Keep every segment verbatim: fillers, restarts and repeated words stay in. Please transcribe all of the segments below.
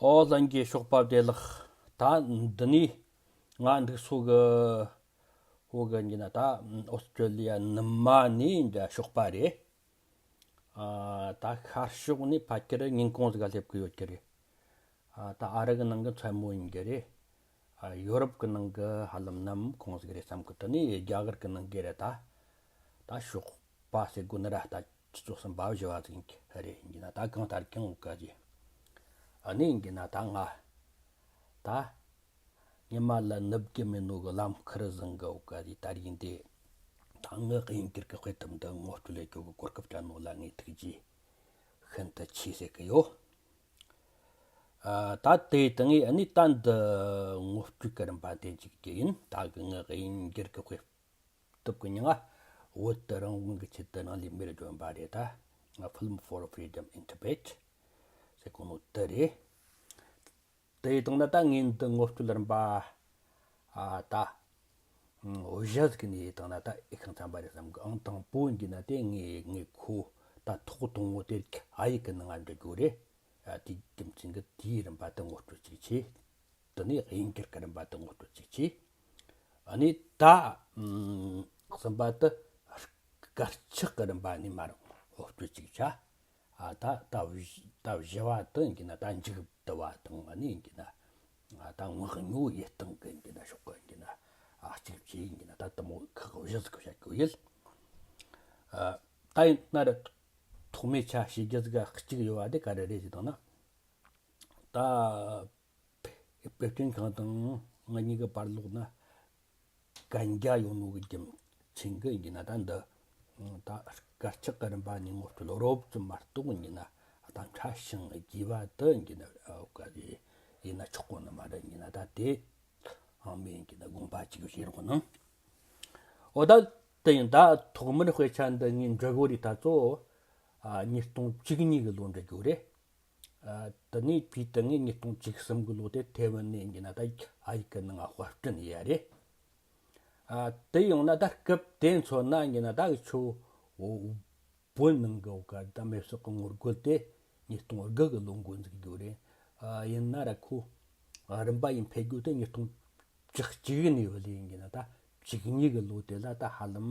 ཨོ་ལྷན་རྒྱས་ཞོགས་པ་བདེ་ལེགས། ད་འདི་ནས་ང་འདུག་སོ་གི་འོ་གི་ཡིན་ན་ད་ཨོ་སི་ཀྲེ་ལི་ཡ་ནུབ་མ་ནས་འདྲ་ཞོགས་པ་རེད། ཨ་ད་ཤར་ཕྱོགས་ནས་ཕལ་ཆེར་ཉིན་གུང་ཟིག་ག་སླེབས་གི་ཡོད་ཀྱི་རེད། ཨ་ད་ཨ་རི་གི་ནང་གི་མཚན་མོ་ཡིན་གྱི་རེད། ཨ་ཡོ་རོབ་གི་ནང་གི་ཧ་ལམ་ནམ་གུང་ཟིག་རེད་བསམ་གི། དེ་ནས་རྒྱ་གར་གི་ནང་གི་རེད། ད་ད་ཞོགས་པ་ཟེར་དགོས་ནི་ར་ད་ཆུ་ཚོད་གསུམ་པ་བཞི་བ་ཟིག་རེད་ཡིན་གྱི་ན། ད་གང་ལྟར་ཀྱང་འོ་ག་ཟིག་ཨ་ནི་ཡིན་གྱི་ན། ད་ང་ད་ཉི་མ་ལ་ནུབ་ཀྱི་མེད་ནོ་གི་ལམ་ཁར་ཟིང་གི་འོ་ག་ཟིག་ད་རིང་དེ་ད་ངའི་དབྱིན་སྒྱུར་གི་དཔེ་དེབ་འདི་ངོ་སྤྲོད་ལས་རྒྱུ་གི་གོ་སྐབས་སྤྲད་ནོ་ལ་ངས་ཐུགས་རྗེ་ཤིན་ཏུ་ཆེ་ཟེར་གི་ཡོད། ཨ་ད་དེ་དང་ངས་ཨ་ནི་ད་འདི་ངོ་སྤྲོད་གི་རིམ་པ་དེ་འཇུག་རྒྱུ་ཡིན། ད་གི་ངའི་དབྱིན་སྒྱུར་གི་དཔེ་དེབ་གི་མིང་ང་བོད་དུ་རང་དབང་གི་ཆེད་དུ་རང་ལུས་མེར་སྒྲོན་པ་རེད། ད་Film for Freedom in Tibet ཟེར་གོ་ནོ་དེ་རེད། དེ་ཡི་སྟེང་ན་ད་ངས་འདི་ངོ་སྤྲོད་རིམ་པ་ཨ་ད་འོ་བཞི་ཟིག་ནས་ཡི་སྟེང་ན་ད་ཨེ་ཁང་ཚན་པ་རེད་བསམ་གི། ཨང་དང་པོ་ཡིན་གྱི་ན་དེ་ངས་ངས་ཁོ་ད་ཐོག་དང་པོ་དེ་ཨ་ཡིག་གི་ནང་ང་འབྲི་རྒྱུ་རེད། ཨ་དེའི་རྒྱུ་མཚན་གི་དེའི་རིམ་པ་དེ་ངོ་སྤྲོད་ཅིག་བྱས། དེ་ནས་དབྱིན་སྒྱུར་གི་རིམ་པ་དེ་ངོ་སྤྲོད་ཅིག་བྱས། ཨ་ནི་ད་ཨམ་གསུམ་པ་དེ་དཀར་ཆག་གི་རིམ་པ་ནས་མར་ངོ་སྤྲོད་ཅིག་བྱ། ཨ་ད་ད་བཞི་ད་བཞི་བ་དེ་ཡིན་གྱི་ན་ད་མཇུག་བསྡུ་བ་དང་ཨ་ནི་ཡིན་གྱི་ན། ཨ་ད་ངོ་སྤྲོད་ཡེ་སྟེང་གི་ཡིན་གྱི་ན་ཕྱོགས་གི་ཡིན་གྱི་ན། ཨ་གཅིག་བྱས་ཡིན་གྱི་ན་ད་དེ་མོ་ཁག་བཞི་ཟིག་བཤད་རྒྱུ་ཡིན། ཨ་ད་ཡིན་ན་ར་ཐོག་མའི་ཆ་བྱེད་རྒྱུ་ཟིག་གཅིག་ཡོད་པ་དེ་ག་རེ་རེད་ཟེར་དང་ན། ད་བེ་བསྟན་ཁང་དང་ང་གཉིས་ཀྱི་བར་ལོགས་ན་གན་རྒྱ་ཡོད་ནོ་གི་རྒྱུ་མཚན་གི་ཡིན་གྱི་ན། ད་འདི་ད་དཀར་ཆག་གི་རིམ་པ་ནས་ངོ་སྤྲོད་རོབ་ཙམ་མ་གཏོགས་ཡིན་གྱི་ན། ད་ཕྲ་ཞིང་རྒྱས་པ་དེ་ཡིན་གྱི་ན་འོ་ག་ཡིན་ན་ཆོག་གོ་ནི་མ་རེད་ཡིན་གྱི་ན། ད་དེ་ཨང་མེད་ཡིན་གྱི་ན་དགོངས་པ་གཅིག་བཞེས་རོགས་གནང་། འོ་ད་དེ་ཡིན། ད་ཐོག་མར་དཔེ་ཆ་འདི་ངས་འབྲི་གོ་རི་ད་ཚོ་ཨ་ཉིས་སྟོང་བཅུ་གཉིས་གི་ལོ་འབྲི་རྒྱུ་རེད། ཨ་དེ་ནས་བྱས་དེ་ངས་ཉིས་སྟོང་བཅུ་གསུམ་གི་ལོ་དེ་ཐེ་ཝན་ནས་ཡིན་གྱི་ན་ད་ཨ་ཡིག་གི་ནང་ང་དཔར་སྐྲུན་ཡས་རེད། ཨ་དེ་ཡོང་ན་ད་སྐབས་དེ་མཚོན་ན་ཡིན་གྱི་ན་ད་གི་ཆོ་བོད་ནང་གི་འོ་ག་ད་མེ་སོག་གི་ངོ་རྒོལ་དེ་ཉིས་སྟོང་དགུ་གི་ལོ་འགོ་འཛུགས་རྒྱུ་རེད། ཨ་ཡིན་ན་ར་ཁོ་རིམ་པ་ཡིན་འཕེལ་རྒྱུ་དེ་ཉིས་སྟོང་བཅུ་གཅིག་ནས་བུད་ལས་ཡིན་གྱི་ན་ད་བཅུ་གཉིས་གི་ལོ་དེ་ལ་ད་ཧ་ལམ་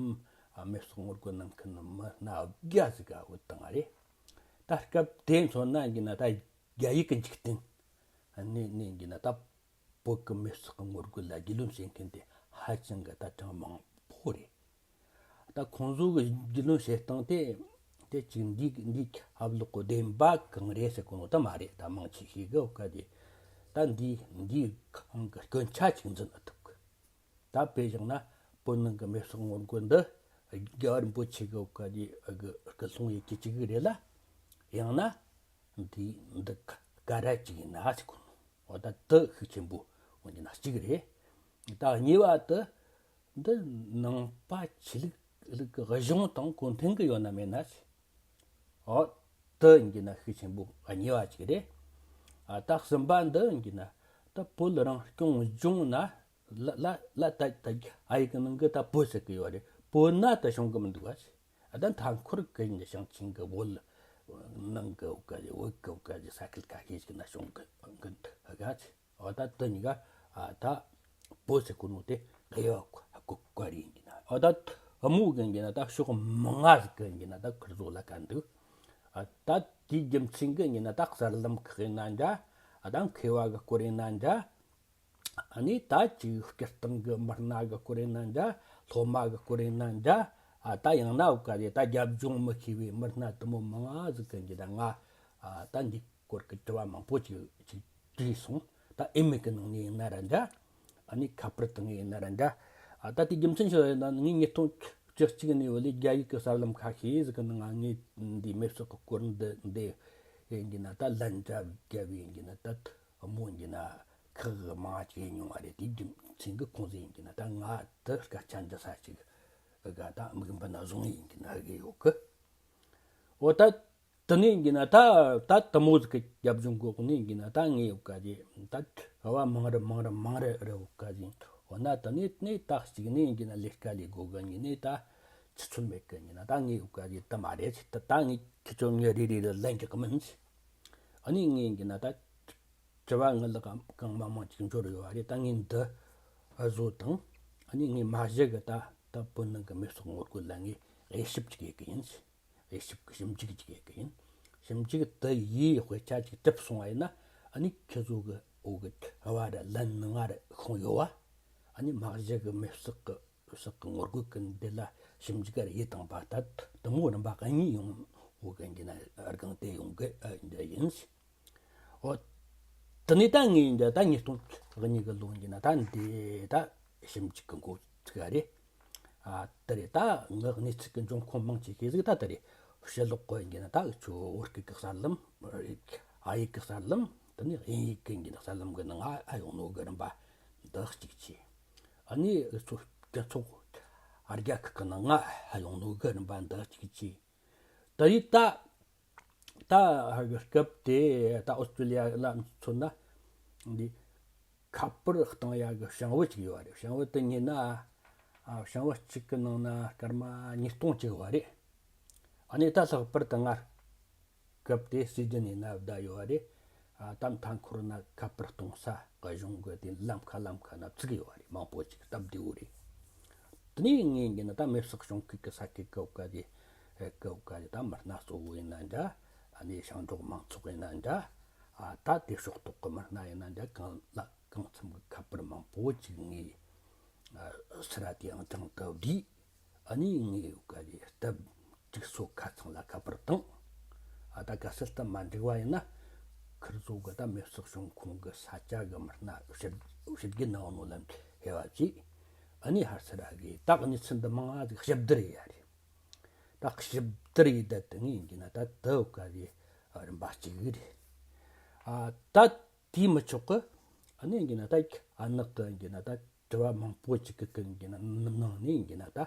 ཨ་མེ་སོག་ངོ་རྒོལ་གནང་མཁན་མི་སྣ་བརྒྱ་ཟིག་ག་བུད་བཏང་བ་རེད། ད་སྐབས་དེ་མཚོན་ན་ཡིན་གྱི་ན་ད་རྒྱ་ཡིག་གི་འཇིག་རྟེན་ནས་ནས་ཡིན་གྱི་ན་ད་བོད་ཀྱི་མེ་སོག་གི་ངོ་རྒོལ་ལ་རྒྱུས་ལོན་བྱེད་མཁན་དེ་ཧ་ཅང་གི་ད་གྲངས་མང་པོ་རེད། ད་ཁོང་ཚོ་གི་རྒྱུས་ལོན་བྱེད་སྟངས་དེ་དེ་གཅིག་འདི་འདི་ཨབ་ལོག་གི་བདེན་པ་གང་རེད་ཟེར་གོ་ནོ་ད་མ་རེད། ད་མང་ཆེ་ཤོས་གི་འོ་ག་དེ་ད་འདི་འདི་གང་གི་སྐྱོན་ཆ་ཅིག་འཛིན་ཨ་ཐུབ་གི། ད་དཔེ་བཞག་ན་བོད་ནང་གི་མེ་སོག་ངོ་རྒོལ་འདི་རྒྱལ་བ་རིན་པོ་ཆེ་གི་འོ་ག་དེ་གི་སྐུ་སློང་ཡི་གེ་གཅིག་གི་རེད་ལ། ཡང་ན་འདི་འདི་ག་ར་གཅིག་ཡིན་ན་ཟེར་གོ་ནོ། འོ་ད་དེ་ཤུགས་ཆེན་པོ་འོ་འདི་ན་གཅིག་རེད། ད་གཉིས་པ་དེ་འདི་ནང་པ་ཆོས་ལུགས་ལུགས་ཀྱི་གཞུང་དང་གུང་མཐུན་གྱི་ཡོད་ན་མེད་ན་ཟེར། འོ་དེ་ཡིན་གྱི་ན་ཤུགས་ཆེན་པོ་གཉིས་པ་གཅིག་རེད། ཨ་ད་གསུམ་པ་འདི་ཡིན་གྱི་ན་ད་བོད་རང་སྐྱོང་ལྗོངས་ན་ལ་ལ་ལ་ད་ད་ཨ་ཡིག་གི་ནང་གི་ད་བོད་ཟེར་གི་ཡོད་རེད། བོད་ན་ད་བྱུང་གི་མི་འདུག་བ་ཟེར། ཨ་ད་མཐའ་འཁོར་གི་ཡིན་ཞིང་ཆེན་གི་བོད་ནང་གི་འོ་ག་བོད་གི་འོ་ག་ས་ཁུལ་ཁ་ཤས་ཤིག་ན་བྱུང་གི་གི་འདུག་ག་ཟེར། འོ་ད་དེ་གཉིས་ཀ་ཨ་ད་བོད་ཟེར་གོ་ནོ་དེ་གཡས་པ་གོ་ག་རེ་ཡིན་གྱི་ན། འོ་ད་དམུ་གི་ཡིན་གྱི་ན་ད་ཕྱོགས་མང་ང་ཟིག་གི་ཡིན་གྱི་ན་ད་ཁུར་བཟོ་ལ་ག་འདུག་ཨ་ད་དེའི་རྒྱུ་མཚན་གི་ཡིན་གྱི་ན་ད་གསར་ལམ་ཁག་ཡིན་ན་འདྲ། ཨ་ད་མཁས་པ་གི་སྐོར་ཡིན་ན་འདྲ། ཨ་ནི་ད་ཅིག་སྤྱིར་བཏང་གི་མི་སྣ་གི་སྐོར་ཡིན་ན་འདྲ། སློབ་མ་གི་སྐོར་ཡིན་ན་འདྲ། ཨ་ད་ཡང་ན་འོ་ག་རེ་ད་རྒྱབ་ལྗོངས་མི་ཤེས་པའི་མི་སྣ་དེ་མོ་མང་ང་ཟིག་གི་ཡིན་གྱི་ན་ང་ཨ་ད་འདི་སྐོར་གྱི་དྲི་བ་མང་པོ་ཅིག་ཅིག་དྲིས་སོང་། ད་ཨེ་མེ་གི་ནང་ནས་ཡིན་ན་ར་འདྲ། ཨ་ནི་ཁ་པར་དང་ཡིན་ན་ར་འདྲ། ཨ་ད་དེ་རྒྱུ་མཚན་ཞིག་ཡིན་ན་ངས་ཉིས་སྟོང་བཅུ་གཅིག་ནས་བུད་ལས་རྒྱ་ཡིག་གི་གསར་ལམ་ཁ་ཤས་ཟིག་གི་ནང་ང་ངས་འདི་མེ་སོག་གི་སྐོར་འདི་འདི་ཡིན་གྱི་ན་ད་ལན་འདྲ་བརྒྱབ་ཡིན་གྱི་ན་ད་དམུ་ཡིན་གྱི་ན་ཁག་གི་མང་ཅིག་ཡིན་མྱོང་བ་རེད། དེ་རྒྱུ་མཚན་གི་ཁོང་ཚོ་ཡིན་གྱི་ན་ད་ང་དེ་སྐད་ཆ་འདྲི་ས་ཅིག་ག་ད་མིག་འབུ་ན་བཟུང་ཡིན་གྱི་ན་གི་ཡོད་གི། འོ་ད་དེ་ནས་ཡིན་གྱི་ན་ད་ད་དེ་མོ་ཟིག་གི་རྒྱབ་ལྗོངས་གོ་ནས་ཡིན་གྱི་ན་ད་ངས་འོ་ག་ཅིག་ད་བ་མང་རི་མང་རི་མང་རི་རི་འོ་ག་ཅིག་འོ་ན་དེ་ནས་ནས་ད་གཅིག་ནས་ཡིན་གྱི་ན་ལས་ཀ་ལས་དགོས་གི་ཡིན་ནས་ད་ཆུ་ཚོད་མེད་གི་ཡིན་གྱི་ན་ད་ངས་འོ་ག་ཅིག་དེ་མ་རེད་ཟེར། ད་ད་ངས་ཁྱེད་ཚོ་ངས་རེ་རེ་རེ་ལན་རྒྱག་གི་མིན་ཟེར། ཨ་ནི་ངས་ཡིན་གྱི་ན་ད་ དྲི་བ་ངའི་ལག་གང་མང་མང་ཅིག་འབྱོར་ཡོད་རེད། ད་ངས་འདི་བཟོ་དང་། ཨ་ནི་ངས་མ་གཞི་གི་ད་ད་བོད་ནང་གི་མེ་སོག་ངོ་རྒོལ་ལ་ངས་དབྱེ་ཞིབ་ཅིག་ཡེད་གི་ཡིན། དབྱེ་ཞིབ་ཀྱི་ཞིབ་འཇུག་ཅིག་ཡེད་གི་ཡིན། ཞིབ་འཇུག་དེ་ཡིས་དཔེ་ཆ་ཅིག་གྲུབ་སོང་བ་ཡིན་ན། ཨ་ནི་ཁྱེད་ཚོ་གི་འོག་གི་བ་ར་ལན་ནང་ང་ར་ཤོང་ཡོད་བ། ཨ་ནི་མ་གཞི་གི་མེ་སོག་གི་སོག་གི་ངོ་རྒོལ་གི་འདི་ལ་ཞིབ་འཇུག་ག་རེ་ཡེད་དང་པ་ད་དུ་མོ་རིམ་པ་གཉིས་ཡོང་འོག་གི་འདི་ན་སྒང་དེ་ཡོང་གི་འདི་ཡིན། འོ། དེ་ནས་ད་ངས་འདི་ད་ཉིས་སྟོང་གཉིས་གི་ལོ་འདི་ན་ད་འདི་ད་ཞིབ་འཇུག་གི་འགོ་ཚུགས་ཡ་རེད། ཨ་དེ་རེད། ད་ངའི་གནས་ཚུལ་གི་འབྱུང་ཁུངས་མང་ཆེ་ཤོས་ཟིག་ད་དེ་རེད། ཕྱི་ལོགས་གི་འདི་ན་ད་འུ་ཆོ་བོད་སྐད་གི་གསར་ལམ། ཨ་ཡིག་གི་གསར་ལམ། དེ་ནས་དབྱིན་ཡིག་གི་འདི་ན་གསར་ལམ་གི་ནང་ང་ཨ་ཡོང་ནོ་གི་རིམ་པ་འདི་གཅིག་བྱས། ཨ་ནི་འུ་ཆོ་སྤྱི་ཚོགས་ཨ་རྒྱ་ཁག་གི་ནང་ང་ཨ་ཡོང་ནོ་གི་རིམ་པ་འདི་གཅིག་བྱས། ད་ཡིན་ད། ད་ཧ་གི་སྐབས་དེ་ད་ཨོ་སི་ཀྲི་ལི་ཡ་ལ་མཚོན་ན། འདི་ཁ་པར་གཏོང་ཡ་གི་ཞང་བོ་ཅིག་ཡོད་རེད། ཞང་བོ་དེ་ཉིད་ན། ཨ་ཞང་བོ་གཅིག་གི་ནང་ན་སྐར་མ་ཉིས་སྟོང་ཅིག་ཡོད་རེད། ཨ་ནི་ད་ལྷག་པར་དུ་ང་སྐབས་དེ་སྲིད་རྒྱུན་ཡིན་ན་བསྡད་ཡོད་རེད། ཨ་ད་མཐའ་འཁོར་ན་ཁ་པར་གཏོང་ས་གི་གཞུང་གི་དེ་ལམ་ཁ་ལམ་ཁ་ན་བཙུགས་ཡོད་རེད། མང་པོ་ཅིག་སྟབས་བདེ་བོ་རེད། དེ་ནས་ངས་འདི་ན་ད་མེ་སོག་གཞུང་གི་གི་ས་ཁུལ་གི་འོག་ག་གི་གི་འོག་ག་གི་ད་མི་སྣ་གཙོ་བོ་ཡིན་ན་འདྲ། ཨ་ནི་ཞིང་འབྲོག་མང་ཚོགས་ཡིན་ན་འདྲ། ཨ་ད་དེ་ཕྱོགས་གཏོགས་གི་མི་སྣ་ཡིན་ན་འདྲ། གང་ལ་གང་འཚམ་གི་ཁ་པར་མང་པོ་ཅིག་ངས་ཨ་སི་ར་དེའང་དྲང་དུ་བསྡུས། ཨ་ནི་ངས་འོག་ག་གི་སྟབས་ཅིག་སོ་ཁ་ཚང་ལ་ཁ་པར་བཏང་། ཨ་ད་གལ་སྲིད་སྟབས་མ་འགྲིག་པ་ཡིན་ན་ཁིར་ཚོ་གི་ད་མེ་སོག་གཞུང་ཁོངས་གི་ས་ཆ་གི་མི་སྣ་ཕྱིར་ཕྱིར་རྒྱུ་ནང་ནོ་ལ་ཧེ་བ་བྱས། ཨ་ནི་ཧར་སི་ར་གི་ད་གནས་ཚུལ་འདི་མང་ང་ཟིག་ཞིབ་བསྡུར་ཡ་རེད། ད་ཞིབ་བསྡུར་ཡེད་ད་དེ་ངས་འདི་ན་ད་དེ་འོག་ག་གི་རིམ་པ་གཅིག་རེད། ཨ་ད་དེས་མི་ཆོག་གི། ཨ་ནི་འདི་ན་ད་ཨ་ནག་ཏུ་འདི་ན་ད་དྲི་བ་མང་པོ་ཅིག་གི་གི་འདི་ན་ནང་ནས་འདི་ན་ད་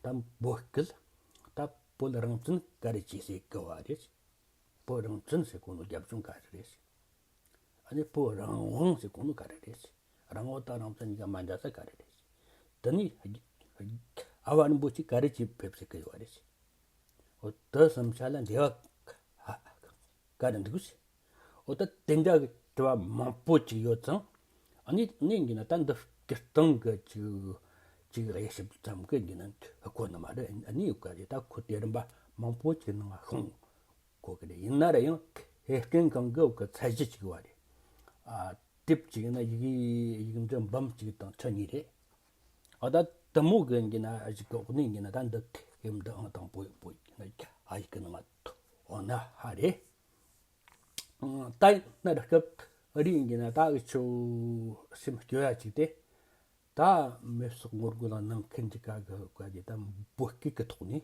ད་བོད་སྐད་ད་བོད་རང་བཙན་ག་རེ་བྱེད་ཟེར་གི་བ་རེད། བོད་རང་བཙན་ཟེར་གོ་ནོ་རྒྱབ་ལྗོངས་ག་རེ་རེད། ཨ་ནི་བོད་རང་དབང་ཟེར་གོ་ནོ་ག་རེ་རེད། རང་དབང་དང་རང་བཙན་གཉིས་ཀ་མ་འདྲ་ས་ག་རེ་རེད། དེ་ནས་ཨ་བ་རིན་པོ་ཆེ་ག་རེ་བྱེད་ཕེབས་ཟེར་གི་ཡོད་རེད། འོ་དེ་གསུམ་ཆ་ལ་འབྲེལ་བ་ག་རེ་འདུག་ཟེར། འོ་ད་དེ་འདྲ་གི་དྲི་བ་མང་པོ་ཅིག་ཡོད་ཙང་། ཨ་ནི་ནས་འདི་ན་ད་འདི་སྤྱིར་བཏང་གི་ཅིག་ཅིག་དབྱེ་ཞིབ་ཙམ་གི་འདི་ན་གོ་ནི་མ་རེད། ཨ་ནི་འོག་ག་གི་ད་ཁོ་དེ་རིམ་པ་མང་པོ་ཅིག་ནང་ང་ཤོང་གོ་གི་རེད། ཡིན་ན་ར་ཡང་ཧེ་སྐྲན་གང་གི་འོག་གི་ཚད་གཞི་གཅིག་བ་རེད། ཨ་དེབ་གཅིག་ན་ཡིག་ཡིག་འབྲུ་འབུམ་གཅིག་དང་ཁྲི་གཉིས་རེད། ཨ་ད་དེ་མོ་གི་འདི་ན་ཨ་ཞིག་གི་འོག་ནས་འདི་ན་ད་འདི་ཡིན་འདི་ཨང་དང་པོ་པོ་ཡིན་ན་ཨ་ཡིག་གི་ནང་ང་འོ་ན་ཧ་རེད། ད་ཡིན་ན་ར་སྐབས་རིང་གི་ན་ད་འུ་ཆོ་སེམས་སྐྱོ་ཡ་ཅིག་དེ། ད་མེ་སོག་ངོ་རྒོལ་ལ་ནང་ཁུལ་གྱི་ཀ་གི་ཀ་གི་ད་བོད་སྐད་ཀྱི་ཐོག་ནས་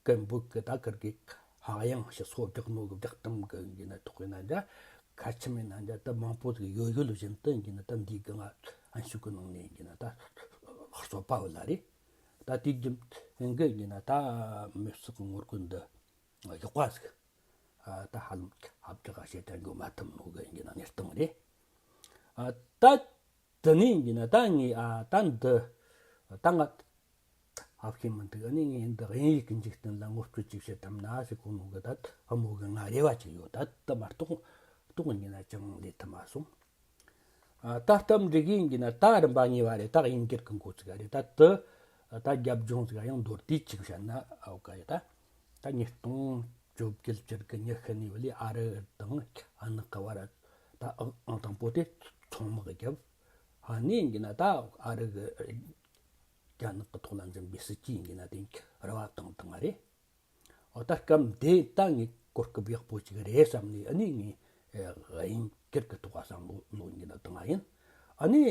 སྐད་འབོད་ཀྱི་ད་ཀར་གི་ཧ་ཡང་ཞི་སོ་བསྒྲགས་ནོ་གི་བསྒྲགས་གཏམ་གི་གི་ན་ཐོག་གི་ན་འདྲ། ཁ་ཆེམས་ཡིན་ན་འདྲ། ད་མང་པོ་ཟིག་ཡོད་ཡོད་བཞིན་དུ་གི་ན་ད་འདི་གི་ང་ཨན་ཤུགས་གི་ནང་ནས་གི་ན་ད་རྩོད་པ་བུད་ལ་རེད། ད་དུས་རྒྱུན་གི་གི་ན་ད་མེ་སོག་གི་ངོ་རྒོལ་འདི་ཡག་པ་ཟིག་ཨ་ད་ཧ་ལམ་ཧབ་ཏྲག་བྱེད་དྲན་གོ་མ་ཐུབ་ནོ་གི་ཡིན་གྱི་ན་གནས་སྟངས་རེད། ཨ་ད་དེ་ནས་ཡིན་གྱི་ན་ད་ངས་ཨ་ད་འདི་ད་ང་ཧབ་ཤེས་མི་འདུག་ཨ་ནི་ངས་འདི་དབྱིན་ཡིག་གི་འཇིག་རྟེན་ལ་ངོ་སྤྲོད་ཅིག་བྱེད་ཐུབ་ན་ཟེར་གོ་ནོ་གི་ད་ཧ་མོ་གི་ང་རེ་བ་ཅིག་ཡོད། ད་དེ་མ་གཏོགས་གཏོགས་ཡིན་གྱི་ན་ཅང་ལས་ཐུབ་མ་སོང་། ཨ་ད་སྟབས་འགྲིག་གི་ཡིན་གྱི་ན་ད་རིམ་པ་གཉིས་པ་རེད། ད་དབྱིན་སྒྱུར་གི་འགོ་ཚུགས་རེད། ད་དེ་ད་རྒྱབ་ལྗོངས་ཟིག་ཡང་མདོར་བསྡུས་ཅིག་བཤད་ན། ཨ་འོ་ག་ཡི་ད་ད་ཉིས་སྟོང་བཅོ་བརྒྱད་ཅུ་གི་ཉི་ཤུ་ནས་བ་ལས་ཨ་རི་དང་ཨ་ནག་གི་བར་ད་ཨང་ཨང་དང་པོ་དེ་ཚོང་དམག་བརྒྱབ། ཨ་ནི་ཡིན་གྱི་ན་ད་ཨ་རི་གི་རྒྱ་ནག་གི་ཐོག་ལ་འཛིན་པའི་སྲིད་ཇུས་ཡིན་གྱི་ན་དེ་རེ་བ་བཏང་བཏང་བ་རེད། འོ་ད་སྐབས་འདི་ད་ངས་གོ་སྐབས་ཡག་པོ་ཅིག་རེད་བསམ་ནས་ཨ་ནི་ངས་དབྱིན་སྒྱུར་གི་ཐོག་བསམ་བློ་ལོ་འགྱིན་ན་བཏང་བ་ཡིན། ཨ་ནི་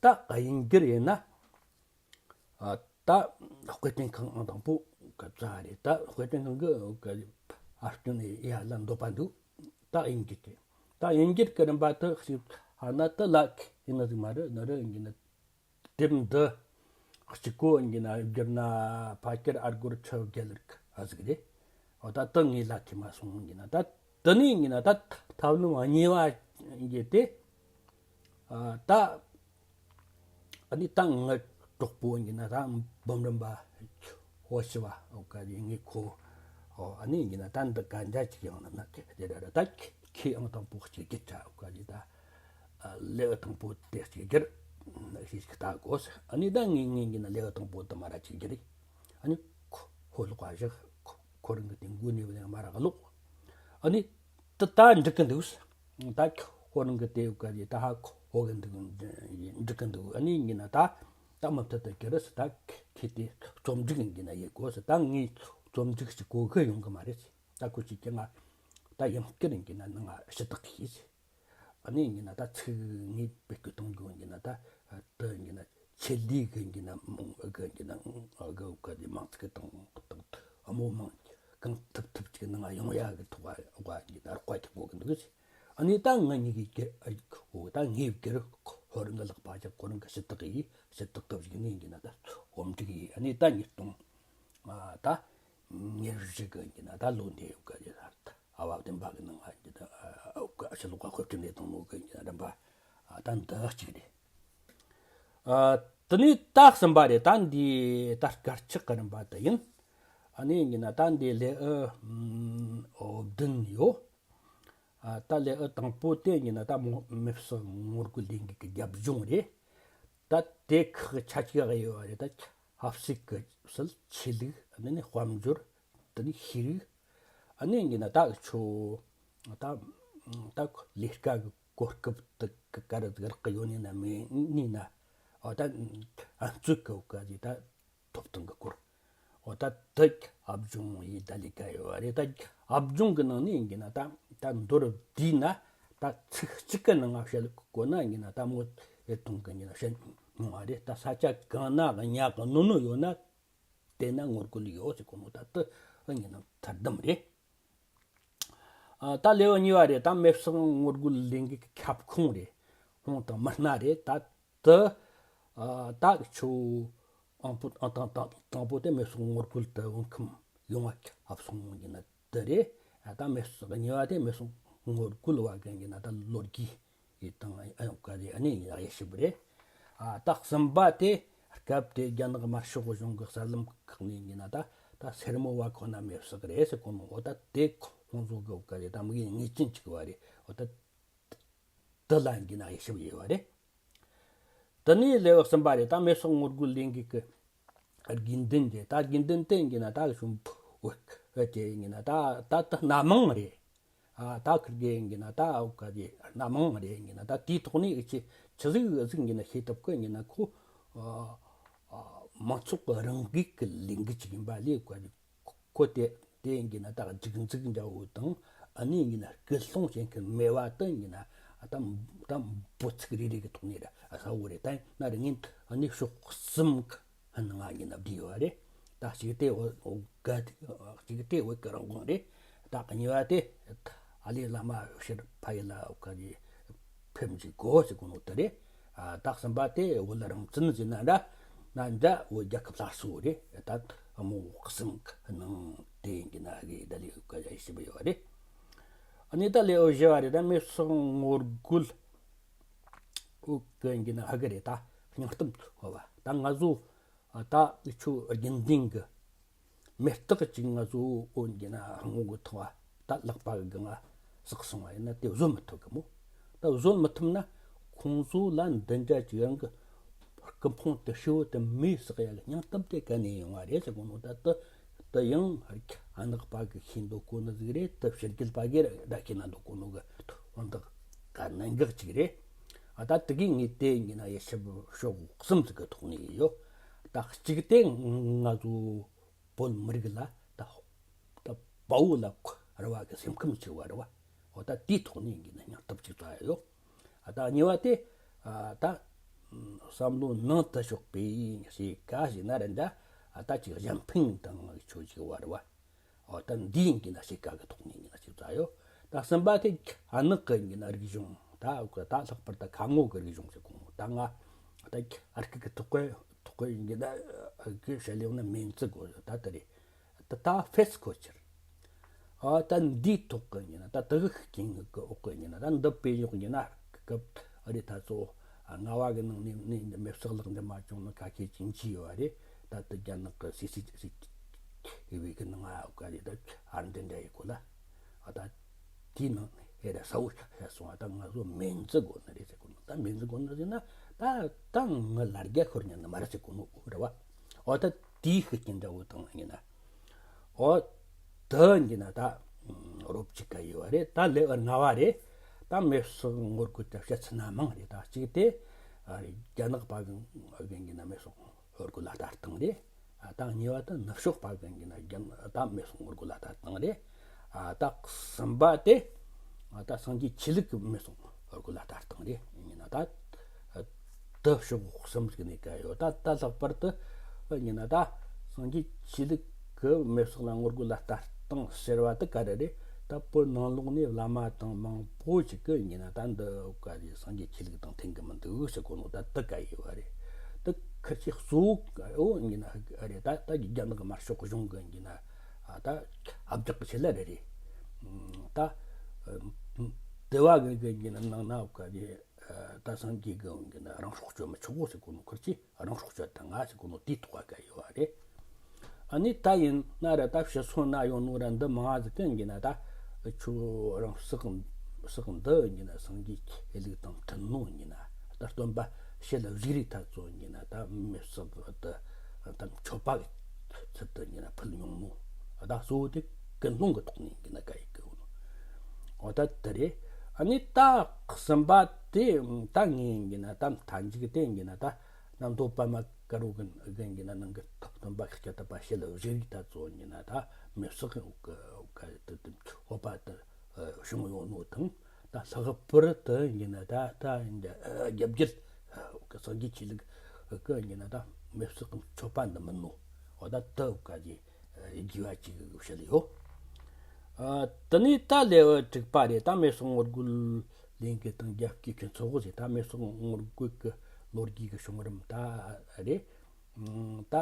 ད་དབྱིན་སྒྱུར་ཡིན་ན་ཨ་ད་དཔེ་སྟོན་ཁང་ཨང་དང་པོ་གི་རྩ་རེད། ད་དཔེ་སྟོན་ཁང་གི་གི་ཨ་སྐྱོན་ཡ་ལ་འདོད་པ་འདུག་ད་དབྱིན་སྒྱུར་གི་ད་དབྱིན་སྒྱུར་གི་རིམ་པ་དུ་ཞིག་ཧ་ན་དུ་ལ་ཡིན་ན་ཟིག་མ་རེད། ན་རེ་འགྱིན་ན། དེབ་འདི་གཅིག་གོ་ཡིན་གྱི་ན་བསྒྱུར་ན་ཕལ་ཆེར་ཨ་སྒོར་ཁྲི་བརྒྱད་ལ་ཨ་ཟིག་རེད། འོ་ད་དེ་ངས་ལ་ཁེ་མ་སོང་ཡིན་གྱི་ན། ད་དེ་ནས་ཡིན་གྱི་ན་ད་ཐབས་ལམ་གཉིས་པ་ཡིན་གྱི་དེ། ཨ་ད་ཨ་ནི་ད་ངའི་གྲོགས་པོ་ཡིན་གྱི་ན་ད་འབུམ་རམས་པ་ཧོ་ཤི་བ་འོ་ག་ཡིན་ངས་ཁོ། འོ་ཨ་ནི་ཡིན་གྱི་ན་ད་འདི་གན་རྒྱ་ཅིག་ཡང་ན་ན་དེ་ར་ར་ད་ཁེ་ཨང་དང་པོ་གཅིག་རྒྱུ་ཆ་འོ་ག་ཡིན་ད། ལེའུ་དང་པོ་དེ་གཅིག་གྱུར་ཞིག་ལྟ་དགོས། ཨ་ནི་ད་ངས་ངས་ཡིན་ན་ལེའུ་དང་པོ་དེ་མར་གཅིག་གྱུར། ཨ་ནི་ཁོ་ལོག་པ་བཞག་ཁོ་རང་གི་དེ་མགོ་ནས་བ་ནས་མར་ལོག་ཨ་ནི་ད་ད་འགྲིག་གི་འདུག་ད་ཁོ་རང་གི་དེ་ཡོད་ག་ད་ཧ་གོ་གི་འདུག་འགྲིག་གི་འདུག་ཨ་ནི་ཡིན་ན་ད་ད་མུ་མཐུད་དུ་གྱུར་ད་ཁྱེད་དེ་རྩོམ་སྒྲིག་ཡིན་ན་ཡེད་དགོས། ད་ངས་རྩོམ་སྒྲིག་ཅིག་གོ་གི་ཡོང་གི་མ་རེད། ད་ཁོ་ཅིག་ཀྱང་ང་ད་ཡང་བསྐྱར་ཡིན་ན་ནང་ཞུ་དག་གི་ཡིན། ཨ་ནི་ཡིན་ན་ད་ཚིག་ངེས་པའི་སྐུ་གཏོང་དགོས་ཡིན་ན་ད་དུ་ཡིན་ན་ཆེད་ལས་གི་ཡིན་ན་མང་གི་ཡིན་ན་གི་གི་མང་ཚིག་གི་དང་དང་དུ་ཨ་མོ་མང་གང་ཐུབ་ཐུབ་ཅིག་ནང་ཡོང་ཡ་གི་ཐོག་ག་ཡིན་ན་རོགས་པ་ཅིག་དགོས་གི་འདུག་ཨ་ནི་ད་ང་གཉིས་ཀྱི་གི་ཨ་ཡིག་ཨོ་ད་ངེས་གི་རུ་ཁོ་རང་གི་ལག་པ་ཅིག་ཁོ་རང་གི་ཞུ་དག་ཡིས་ཞུ་དག་ཐུབ་ཅིག་ནི་ཡིན་ན་ད་ཨོམ་འགྲིག་ཡིས། ཨ་ནི་ད་ཉིས་སྟོང་ཨ་ད་ཉེར་བཞི་གི་ཡིན་ན་ད་ལོ་འདི་ཡོད་གི་ཡིན་ན་ད། ཨ་བ་བདེན་པ་གི་ནང་ང་འདི་ད་ཨ་ཨ་ཕྱི་ལོགས་ཀ་དཔེ་སྐྲུན་ལས་དང་ནོ་གི་འདི་ད་རིམ་པ་ཨ་ད་འདི་གཅིག་རེད། ཨ་དེ་ནས་ད་གསུམ་པ་རེད། ད་འདི་ད་དཀར་ཆག་གི་རིམ་པ་དེ་ཡིན། ཨ་ནི་ཡིན་ན་ད་འདི་ལེའུ་ཨ་བདུན་ཡོད། ཨ་ད་ལེའུ་དང་པོ་དེ་ཡིན་ན་ད་མོ་མེ་སྲེག་ངོ་རྒོལ་ལས་འགུལ་གི་རྒྱབ་ལྗོངས་རེད། ད་དེ་ཁག་ཆ་གཅིག་ག་ཡོད་རེད། ད་ཆབ་སྲིད་ཀྱི་སྲིད་ཆོས་ལུགས་ཨ་ནི་དཔལ་འབྱོར། དེ་ནས་ཤེས་རིག་ཨ་ནི་ཡིན་ན་ད་ཆོ་ད་ད་ལས་ཀ་གི་གོ་སྐབས་དེ་ག་རེ་ཟིག་རག་གི་ཡོད་ནི་ན་མེད་ནི་ན། ཨ་ད་ཨ་མཆོད་གི་ག་ཟིག་ད་ཐོབ་ཐང་གི་སྐོར། ཨོ་ད་དེ་ཨབ་གཞུང་ཡི་ད་ལས་ཀ་ཡོད་རེད། ད་ཨབ་གཞུང་གི་ནང་ནས་ཡིན་ན་ད་ད་མདོར་བསྡུས་ན་ད་ཚིག་གཅིག་གི་ནང་ང་བཤད་གོ་ན་ཡིན་ན་ད་མོ་ཨེ་ཐུང་གི་ཡིན་ན་བཤད་མྱོང་བ་རེད། ད་ས་ཆ་གང་ན་གི་ཉག་གི་ནོ་ནོ་ཡོད་ན། དེ་ན་ངོ་རྒོལ་ཡོད་ཟེར་གོ་ནོ་ད་དེ་ཨ་ཡིན་ན་ཐེར་འདུམ་རེད། ཨ་ད་ལེའུ་གཉིས་པ་རེད། ད་མེ་སྲེག་ངོ་རྒོལ་ལས་འགུལ་གྱི་ཁྱབ་ཁོངས་རེད། ཧོང་དང་མི་སྣ་རེད། ད་དེ་ཨ་ད་ཆོ་ཨང་པོ་ཨང་དང་དང་དང་པོ་དེ་མེ་སྲེག་ངོ་རྒོལ་དུ་བོད་ཁམས་ཡོངས་ཁྱབ་སོང་ཡིན་ན་དེ་རེད། ཨ་ད་མེ་སྲེག་གཉིས་པ་དེ་མེ་སྲེག་ངོ་རྒོལ་བ་གན་ཡིན་ན་ད་ལོ་རྒྱུས། ཡི་དང་ཨ་ཡོང་ག་རེ་ཨ་ནི་ཡ་ཡེ་ཞིབ་རེད། ཨ་ད་གསུམ་པ་དེ་སྐབས་དེ་རྒྱ་ནག་དམར་ཤོག་གཞུང་གི་གསར་ལམ་ཁག་ནས་ཡིན་ན་ད་ད་སེར་མོ་བ་ཁོ་ན་མེ་སྲེག་རེད་ཟེར་གོ་ནོ། འོ་ད་དེ་ཁོང་ཚོ་གི་ག་རེ་ད་མི་ངེས་ངེས་ཅན་ཅིག་བ་རེད། འོ་ད་དེ་ལ་ཡིན་ན་ཡེ་ཞིབ་ཡོད་བ་རེད། དེ་ནས་ལེའུ་གསུམ་པ་རེད། ད་མེ་སྲེག་ངོ་རྒོལ་ལས་འགུལ་གི་དགེ་འདུན་དེ་ད་དགེ་འདུན་དེ་ཡིན་ན་ད་གཞུང་བོད་དེ་ཡིན་ན་ད་ད་ད་སྣ་མང་རེད། ཨ་ད་ཁིར་གེ་ཡིན་ན་ད་ཨོ་ག་རེ་སྣ་མང་རེད་ཡིན་ན་ད་དེའི་ཐོག་ནས་ཨི་ཆི་ཆི་ཟིག་ཨི་ཟིག་ཡིན་ན་ཤེས་ཐུབ་གི་ཡིན་ན་ཁོ་ཨ་ཨ་མང་ཚོགས་ཀྱི་རང་འགུལ་གྱི་ལས་འགུལ་ཅིག་ཡིན་པ་ལས་ཨོ་ག་རེ་ཁོ་དེ་དེ་ཡིན་ན་ད་རྒྱུག་འཛུགས་འདྲ་བོ་དང་ཨ་ནི་ཡིན་ན་སྐུལ་སློང་བྱེད་མཁན་མེད་པ་དེ་ཡིན་ན་ཨ་ད་ད་འབོད་ཚིག་རེ་རེ་གི་ཐོག་ནས་ར་ཨ་ས་འོ་རེད། ད་ཡིན་ན་རེ་ངས་ཨ་ནི་ཕྱོགས་གསུམ་གི་ནང་ང་ཡིན་ན་བསྡུས་ཡོད་རེད། ད་གཅིག་དེ་འོ་འོ་ག་གཅིག་དེ་བོད་ཀྱི་རང་དབང་རེད། ད་གཉིས་པ་དེ་ཨ་ལི་བླ་མ་ཕྱིར་ཕ་ཡུལ་ལ་འོ་ག་རེ་ཕེབས་འཇུག་དགོས་ཟེར་གོ་ནོ་དེ་རེད། ཨ་ད་གསུམ་པ་དེ་བོད་རང་བཙན་ཟེར་ན་འདྲ་ན་འདྲ་བོད་རྒྱལ་ཁབ་སླར་གསོ་རེད། ད་མོ་གསུམ་གི་ནང་དེ་ཡིན་གྱི་ན་གི་ད་ལི་འོ་ག་རེ་ཞིབ་ཡོད་རེད། ཨ་ནི་ད་ལེའུ་བཞི་བ་རེད། ད་མེ་སྲེག་ངོ་རྒོལ་འོ་གི་ཡིན་གྱི་ན་ཧ་གི་རེད། ད་སྙིང་གཏམ་འོ་བ་ད་ང་ཚོ་ཨ་ད་འུ་ཆོ་རྒྱུན་ལྡན་གྱི་མེ་སྟག་ཅིག་ང་ཚོ་འོན་གྱི་ན་སྔོན་གྱི་ཐོག་ད་ལག་པ་གི་སྒང་ང་ཟག་སོང་བ་ཡིན་ན་དེ་བཟོད་མི་ཐུབ་གི་མོ། ད་བཟོད་མི་ཐུབ་ན་ཁོང་ཚོ་ལ་འདི་འདྲ་ཅིག་རང་གི་སྐུ་ཕུང་དེ་ཤི་བོ་དེ་མེ་བསྲེག་ཡ་གི་སྙིང་གཏམ་དེ་ག་ནས་ཡོང་བ་རེད་ཟེར་གོ་ནོ། ད་དེ་དེ་ཡང་ཨ་ནག་པ་གི་ཤེས་འདོད་གོ་ནི་ཟིག་རེད། དེ་ཕྱི་རྒྱལ་པ་གི་ར་ཤེས་ན་འདོད་གོ་ནོ་གི་དོན་དག་ག་གནད་འགག་ཅིག་རེད། ཨ་ད་དེ་གི་ངས་དེ་ཡིན་ན་ཡེ་ཞིབ་ཕྱོགས་གསུམ་ཟིག་གི་ཐོག་ནས་ཡོད། ད་གཅིག་དེ་ང་ཚོ་བོད་མི་རིགས་ལ་ད་ད་དཔའ་བོ་ལ་རེ་བ་གི་སེམས་ཁམས་ཆེ་བ་རེད་བ། འོ་ད་དེའི་ཐོག་ནས་ཡིན་ན་སྙིང་སྟོབས་ཅིག་བཙལ་ཡོད། ཨ་ད་གཉིས་པ་དེ་ཨ་ད་བསམ་བློ་ནང་དུ་ཞོག་པའི་ཞེས་ག་ཞེ་ན་རེ་འདྲ་ཨ་ད་ཅིག་གཞན་ཕན་དང་ཆོས་ཅིག་བ་རེད་བ། འོ་ད་འདི་ཡིན་གྱི་ན་ཤེས་ཀ་གི་ཐོག་ནས་ཡིན་ན་ཞིག་བཙལ་ཡོད། ད་གསུམ་པ་དེ་ཨ་ནག་གི་ཡིན་གྱི་ན་རིག་གཞུང་ད་ད་ལྷག་པར་ད་ཁ་ངོ་གི་རིག་གཞུང་ཞིག་གོ་ད་ང་ད་ཨ་རིག་གི་ཐོག་གི་ཐོག་གི་ཡིན་གྱི་ན་གི་ཤ་ལེ་ཡོང་ན་མིང་ཚིག་གོ་ད་དེ་རེད། ད་ད་ཕེས་ཁོ་ཆེར། ཨ་ད་འདིའི་ཐོག་གི་ཡིན་ན་ད་དུ་གི་རྐྱེན་གི་འོག་གི་ཡིན་ན་ད་འདི་དཔེ་ཡོག་ཡིན་ན་སྐབས་ཨ་རི་ད་ཚོ་ལྔ་བ་གི་ནང་ནས་ནས་འདི་མེ་སྲེག་ལག་འདི་མ་བྱུང་ན་ཁ་ཤས་ཅིག་འཆི་ཡོད་རེད། ད་དུ་རྒྱ་ནག་གི་སི་སི་སི་ཨི་བི་གི་ནང་ང་ག་རེ་ད་ཨར་འདི་འདྲ་ཡི་གོ་ལ་ཨ་ད་དེའི་ནང་ཨེ་ར་ས་བོ་ཤ་སོང་ཨ་ད་ང་ཚོ་མེ་འཛི་དགོས་ནི་རེད་ཟེར་གོ་ནོ། མེད་ཟེར་གོ་ནོ་ཟེར་ན། ད་ད་ངི་ལ་རྒྱ་ཤོར་ཉན་ནི་མ་རེད་ཟེར་གོ་ནོ་རེད་བ། འོ་ད་དེའི་ཤུགས་རྐྱེན་འདྲ་བོ་དང་ཡིན་ན། འོ་དེ་ཡིན་ན་ད་རོབ་ཅིག་ག་ཡོད་བ་རེད། ད་ལེ་ཨར་ང་བ་རེད། ད་མེ་སོག་ངོ་རྒོལ་དེ་བཤད་ཚུལ་སྣ་མང་རེད། ད་གཅིག་དེ་རྒྱ་ནག་པ་གི་ཡིན་ན་མེ་སོག་ངོ་རྒོལ་ལ་ལྟ་སྟངས་རེད། ད་གཉིས་པ་དེ་ནུབ་ཕྱོགས་པ་གི་ཡིན་ན་རྒྱ་ད་མེ་སོག་ངོ་རྒོལ་ལ་ལྟ་སྟངས་རེད། ད་གསུམ་པ་དེ་ད་སངས་རྒྱས་ཆོས་ལུགས་ཀྱི་མེ་སོག་ངོ་རྒོལ་ལ་ལྟ་སྟངས་རེད། ཡིན་ན་ད་དེ་ཕྱོགས་གསུམ་ཟིག་ནས་ག་ཡོད། ད་ད་ལྷག་པར་དུ་ཡིན་ན་ད་སངས་རྒྱས་ཆོས་ལུགས་ཀྱི་མེ་སོག་ལ་ངོ་རྒོལ་ལ་ལྟ་སྟངས་ཟེར་བ་དེ་ག་རེ་རེད། ད་བོད་ནང་ལོགས་ནས་བླ་མ་དང་མང་པོ་ཞིག་གི་ཡིན་ན་ད་འདི་ག་རེ་སངས་རྒྱས་ཆོས་ལུགས་དང་མཐུན་གི་མི་འདུག་ཟེར་གོ་ནོ་ད་དེ་ག་ཡོད་བ་རེད། དེ་ཁིར་ཆོས་གཙོ་བོ་ཡིན་ན་རེད། ད་ད་རྒྱ་ནག་དམར་ཕྱོགས་གཞུང་གི་ཡིན་ན་ད་ཨ་བྲག་གི་ཆེད་ལ་རེད་རེད། ད་དེ་བ་གི་གི་ཡིན་ན་ནང་ན་ག་རེ། ད་སངས་རྒྱས་ཀྱི་འོང་གི་ན་རང་སྲོག་གཅོད་མི་ཆོག་གོ་ཟེར་གོ་ནོ་ཁུར་གྱིས་རང་སྲོག་གཅོད་དང་ང་ཟེར་གོ་ནོ་དེའི་ཐོག་ག་ཡོད་བ་རེད། ཨ་ནི་ད་ཡིན་ན་ར་ད་ཕྱི་སོ་ན་ཡོང་ནོ་ར་འདི་མང་ཟིག་གི་འགི་ན་ད་ཁྱོད་རང་སྲོག་སྲོག་འདི་འགི་ན་སངས་རྒྱས་ཆོས་ལུགས་དང་མཐུན་ནོ་འགི་ན་ད་སྟོན་པ་ཕྱི་ལ་བཞུགས་རིགས་ཐ་ཚོ་འགི་ན་ད་མི་སྲོག་འདི་ད་མཆོད་པ་གི་ཚུལ་དུ་འགི་ན་ཕུལ་མྱོང་ནོ། ད་གཙོ་བོ་དེ་ཀུན་སློང་གི་ཐོག་ནས་འགི་ན་ག་ཡི་གི་འོ་ནོ། འོ་ད་དེ་རེད། ཨ་ནི་ད་གསུམ་པ་དེ་ད་ངས་ཡིན་གྱི་ན་ད་མཐའ་མཇུག་དེ་ཡིན་གྱི་ན་ད་ནམ་དུ་པ་མ་དཀར་བོ་གི་གི་ཡིན་གྱི་ན་ནང་གི་སྟོན་པ་ཤཱཀྱ་ཐུབ་པ་ཕྱི་ལ་བཞུགས་རིགས་ད་གཙོ་ཡིན་གྱི་ན་ད་མེ་སོག་གི་འོག་གི་འོག་གི་དེ་དེ་སྤོབས་པ་དེ་བྱུང་ཡོད་ནོ་དང་། ད་ལྷག་པར་དུ་ཡིན་གྱི་ན་ད་ད་ཡིན་གྱི་རྒྱབ་རྒྱལ་འོག་གི་སངས་རྒྱས་ཆོས་ལུགས་གི་ཡིན་གྱི་ན་ད་མེ་སོག་གི་མཆོད་པ་འདི་མིན་ནོ། འོ་ད་དེ་འོག་གི་དགེ་བ་གཅིག་བཤད་ཡོད། ཨ། དེ་ནས་ད་ལེའུ་དྲུག་པ་རེད། ད་མེ་སོག་ངོ་རྒོལ་ལས་འགུལ་དང་རྒྱབ་སྐྱོར་ཁྱོད་ཚོ་ཟེར། ད་མེ་སོག་ངོ་རྒོལ་གྱི་ལོ་རྒྱུས་ཀྱི་བྱུང་རིམ་ད་རེད། ཨ། ད་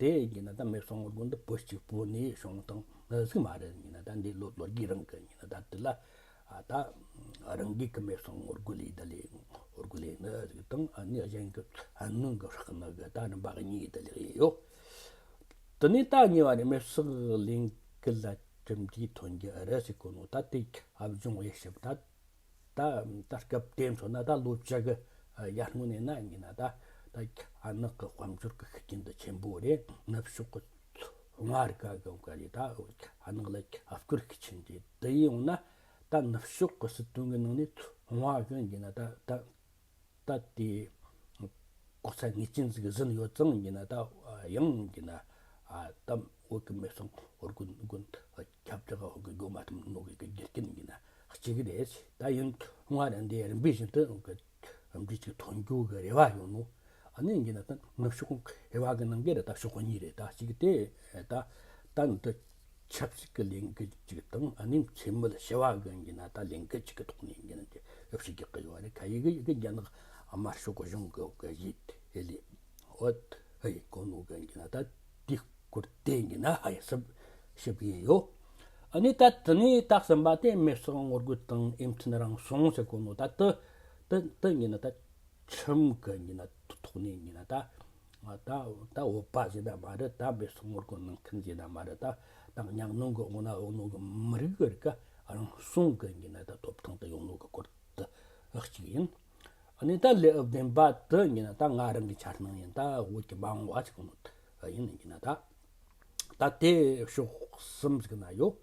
དེ་ཡིན་ན་ད་མེ་སོག་ངོ་རྒོལ་འདི་བོད་གཅིག་པོ་ནས་བྱུང་སྟངས་ནི་ཟིག་མ་རེད། ཡིན་ན་ད་འདི་ལོ་ལོ་རྒྱུས་རིང་གི་ཡིན་ན་ད་དེ་ལ། ཨ། ད་རང་གི་གི་མེ་སོག་ངོ་རྒོལ་ལས་ད་ལས་ངོ་རྒོལ་ལས་ནི་ཟིག་དང་། ཨ་ནི་གཞན་གྱི་ཨ་ནུ་གི་ཧྲག་ནི་གི་ད་རིམ་པ་གཉིས་ད་ལས་ཡིན་ཡོད། དེ་ནས་ད་གཉིས་པ་ནས་མེ་སོག་ལས་འགུལ་ལ་གྲུབ་འབྲས་ཐོན་རྒྱུ་རེད་ཟེར་གོ་ནོ། ད་དེ་ཨ་བྱུང་བའི་ཞིབ་ད་ད་ད་སྐབས་དེ་མཚོན་ན་ད་ལོ་བཅུ་གི་ཡར་སྔོན་ནས་ན་ཡིན་ན་ད་ད་ཨ་ནག་གི་དཔལ་འབྱོར་གི་ཤུགས་རྐྱེན་དེ་ཆེན་པོ་རེད། ནུབ་ཕྱོགས་གི་མངའ་རིས་ག་གི་ག་རེ་ད་ཨ་ནག་ལ་ཨ་བསྐུར་ཤུགས་ཆེན་རེད། དེ་ཡིན་ཡོང་ན་ད་ནུབ་ཕྱོགས་གི་སྲིད་དོན་གི་ནང་ནས་མངའ་གི་ཡིན་ན་ད་ད། ད་དེ་གོ་ས་ངེས་ཅན་ཟིག་ཟིན་ཡོད་ཙང་ཡིན་ན་ད་ཡང་ཡིན་ན་ཨ་ད་བོད་ཀྱི་མེ་སོག་ངོ་རྒོལ་དགོན་ཁྱབ་བསྒྲགས་འོག་གི་སྒོ་མ་ཐུམ་ནོ་གི་གི་རྒྱུ་རྐྱེན་ཡིན་ན་གཅིག་རེད། ད་ཡིན་ང་རང་འདི་རིམ་པས་བཞིན་དུ་གི་རིམ་གྲས་ཅིག་ཐོན་རྒྱུ་གི་རེ་བ་ཡོད་ནོ། ཨ་ནི་ཡིན་ན་ད་ནུབ་ཕྱོགས་རེ་བ་གི་ནང་གི་རེད། ད་ཕྱོགས་གཉིས་རེད། ད་གཅིག་དེ་ད་ད་འདི་ཆབ་སྲིད་ཀྱི་ལས་འགུལ་ཅིག་དང་། ཨ་ནི་འཚེ་མེད་ཞི་བ་གི་ཡིན་ན་ད་ལས་འགུལ་ཅིག་གི་ཐོག་ནས་ཡིན་ན་དེ་ཨེ་ཞིག་རྒྱག་གི་ཡོད་རེད། ཁ་ཡི་གི་ཡི་གི་རྒྱ་ནག་དམར་ཤོག་གཞུང་གི་གི་ཡིད་ཨེ་ལི་འོད་ཨེ་ཡི་གོ་ནོ་གི་ཡིན་ན་ད་དེ་སྐོར་དེ་ཡིན་ན་ཧ་ཡི་སུབ་ཞིབ་ཡིན་ཡོད། ཨ་ནི་ད་དེ་ནས་ད་གསུམ་པ་དེ་མེ་སོག་ངོ་རྒོལ་དང་འོས་མཐུན་རང་སྲུང་ཟེར་གོ་ནོ། ད་དེ་དེ་དེ་ཡིན་ན་ད། ཁྲིམས་ཀྱི་ཡིན་ན་ཐོག་ནས་ཡིན་ན་ད་ད་ད་བོད་པ་ཟེར་ན་མ་རེད། ད་མེ་སོག་ངོ་རྒོལ་གནང་མཁན་ཟེར་ན་མ་རེད། ད་ད་ཉག་ནང་གི་འོ་ན་འོ་ནོ་གི་མི་རིགས་གི་རིགས་ཀ་རང་སྲུང་གི་ཡིན་ན་ད་ཐོབ་ཐང་དུ་ཡོང་ནོ་གི་སྐོར་དུ་གཅིག་ཡིན། ཨ་ནི་ད་ལེའུ་བདུན་པ་དུ་ཡིན་ན་ད་ང་རང་གི་འཆར་སྣང་ཡིན། ད་བོད་ཀྱི་མ་འོངས་པ་ཟེར་གོ་ནོ་དུ་ཡིན་ཡིན་ན་ད། ད་དེ་ཕྱོགས་གསུམ་ཟིག་ན་ཡོད།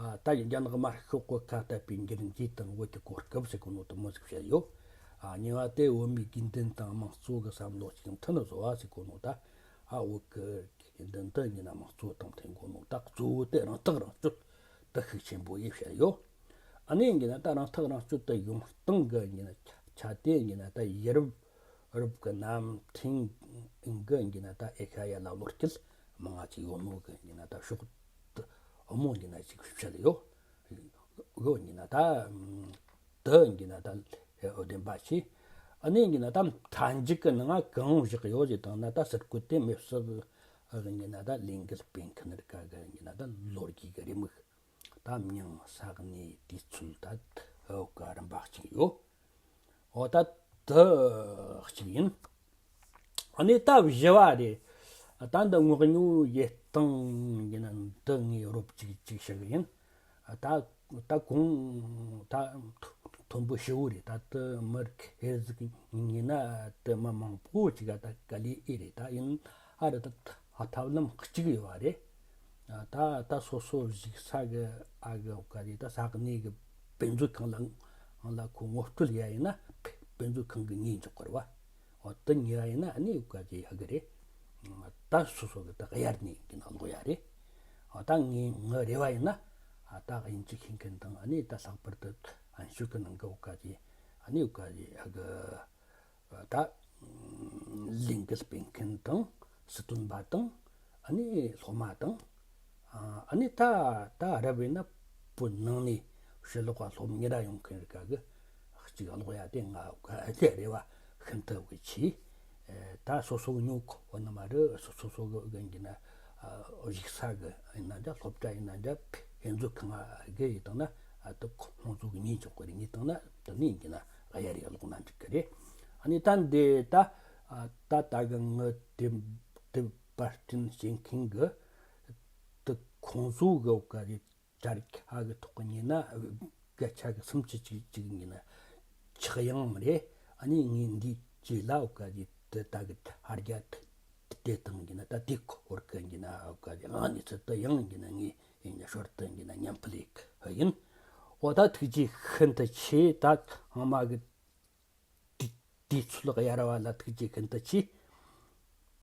ཨ། ད་རྒྱ་ནག་དམར་ཤོག་གི་ཁ་གཏད་པའི་འགྱུར་འགྱུར་དང་བོད་ཀྱི་གོ་སྐབས་ཟེར་གོ་ནོ་དུ་མོ་ཟིག་བཤད་ཡོད། ཨ། གཉིས་པ་དེ་བོད་མིའི་དགོས་འདུན་དང་དམངས་གཙོ་གི་བསམ་བློ་གཅིག་མཐུན་བཟོ་བ་ཟེར་གོ་ནོ། ད་ཨ་བོད་ཀྱི་དགོས་འདུན་དུ་ཡིན་ན་དམངས་གཙོ་དང་མཐུན་གོ་ནོ། ད་གཙོ་བོ་དེ་རང་ཐག་རང་གཅོད་དུ་ཤུགས་ཆེན་པོ་ཡིས་བཤད་ཡོད། ཨ་ནི་ཡིན་ན་ད་རང་ཐག་རང་གཅོད་དུ་ཡོང་སྟངས་གི་ཡིན་ན་ཆ་དེ་ཡིན་ན་ད་ཡུ་རོབ་རོབ་ཀྱི་རྣམ་འཕྲུལ་གྱི་ཡིན་ན་ད་ཨེ་ཤ་ཡ་ལ་བློ་སྐྱེད་མང་ང་ཅིག་ཡོད་ནོ་གི་ཡིན་ན་ད་ཕྱོགས་དུ་ཨ་མོ་ཡིན་ན་ཅིག་བཤད་ཡོད། ཡོད་ཡིན་ན་ད་དུ་ཡིན་ན་ད་ཨོ་བདེན་པ་ཆེ། ཨ་ནི་ཡིན་ན་ད་མཐའ་མཇུག་གི་ནང་གང་བཞག་ཡོད་ཅེས་དང་ན། ད་ཟུར་བཀོད་དེ་མེ་སོག་ཡིན་ན་ད་ལས་འགུལ་སྤེལ་མཁན་རིགས་ཀ་གི་ཡིན་ན་ད་ལོ་རྒྱུས་ཀྱི་རེའུ་མིག་ད་མིང་ས་གནས་དུས་ཚོད་ད་འོ་ག་རིམ་པ་གཅིག་ཡོད། འོ་ད་དུ་གཅིག་ཡིན། ཨ་ནི་ད་བཞི་བ་རེད། ད་འདི་དངོས་གནས་ཡེ་སྟངས་ཡིན་ན་འདི་ངས་རོབ་ཅིག་ཅིག་བཤད་གི་ཡིན། ད་ད་གོང་ད་ཐོ་ མཐོན་པོ་ཞེ་བོ་རེད། ད་དེ་མི་ཁེར་ཟིག་ཉན་ན་དེ་མི་མང་པོ་ཅིག་ག་ད་དཀའ་ལས་ཨེ་རེད། ད་ཡིན་ཨ་རེད། ད་ཐབས་ལམ་གཅིག་ཡོད་པ་རེད། ད་ད་སོ་སོ་གཞིས་ས་གི་ཨ་གི་འོ་ག་རེད། ད་ས་གནས་གི་དཔེ་མཛོད་ཁང་ལ་ལ་ཁོ་ངོ་སྤྲོད་ཡ་ཡིན་ན་དཔེ་མཛོད་ཁང་གི་ཉན་འཇོག་གི་རེད་བ། འོ་དེ་ཉན་པ་ཡིན་ན་ཨ་ནི་འོ་ག་རེད། ཧ་གི་རེད། ད་སོ་སོ་གི་ད་གཡར་ནས་ཡིན་ན་ཀློག་ཡ་རེད། འོ་ད་ངས་ངའི་རེ་བ་ཡིན་ན་ཨ་ད་དབྱིན་ཇི་ཤེས་མཁན་དང་ཨ་ནི་ད་ལྷག་པར་དུ་ཨན་ཤུ་གི་ནང་གི་འོ་ག་རེད། ཨ་ནི་འོ་ག་རེད། ཧ་གི་ད་ལས་འགུལ་སྤེལ་མཁན་དང་སྲིད་དོན་པ་དང་ཨ་ནི་སློབ་མ་དང་ཨ་ནི་ད་ད་རབ་ཡིན་ན་བོད་ནང་ནས་ཕྱི་ལོགས་ལ་སློབ་གཉེར་ཡོང་མཁན་རིགས་ག་གི་གཅིག་ཀློག་ཡ་དེ་ང་ག་དེ་རེ་བ་ཤིན་ཏུ་གི་ཆེ། ད་སོ་སོ་གི་ཉོ་གོ་བ་ནི་མ་རེད། སོ་སོ་སོ་གི་རྒན་གྱི་ན་གཞིག་ས་གི་ཡིན་ན་འདྲ། སློབ་གྲྭ་ཡིན་ན་འདྲ། དཔེ་མཛོད་ཁང་གི་ཡིན་དང་ན་ཨ་དེ་ཁོང་ཚོ་གི་ཉིན་ཆོག་གི་རེད། ངས་བཏང་ན་དེ་ནས་ཡིན་གྱི་ན་གཡར་ཡ་ཀློག་ན་འགྲིག་གི་རེད། ཨ་ནི་ད་འདི་ད་ད་ད་གི་ངི་དེ་དེ་པར་སྐྲུན་བྱེད་མཁན་གི་དེ་ཁོང་ཚོ་གི་འོ་ག་རེད། དྲ་རྒྱ་གི་ཐོག་གི་ཉིན་ན་སྐད་ཆ་གི་སུམ་ཅུ་ཅིག་ཅིག་ཉིན་ན་ཆག་ཡང་མ་རེད། ཨ་ནི་ངས་འདིའི་རྗེས་ལ་འོ་ག་རེད། དེ་ད་གི་ཨ་རྒྱ་དེ་དང་ཉིན་ན་ད་དེ་ཁོ་བར་གི་ཉིན་ན་འོ་ག་རེད། ཨ་ནི་ཚོ་དེ་ཡང་ཉིན་ན་ངས་ཡིན་ན་ཞོར་དུ་ཡིན་ན་མཉམ་ཕུལ་ཡིན། འོ་ད་ཐུགས་རྗེ་ཤིན་ཏུ་ཆེ། ད་ཚང་མ་གི་དུས་དུས་ཚོད་གཡར་བ་ལ་ཐུགས་རྗེ་ཤིན་ཏུ་ཆེ།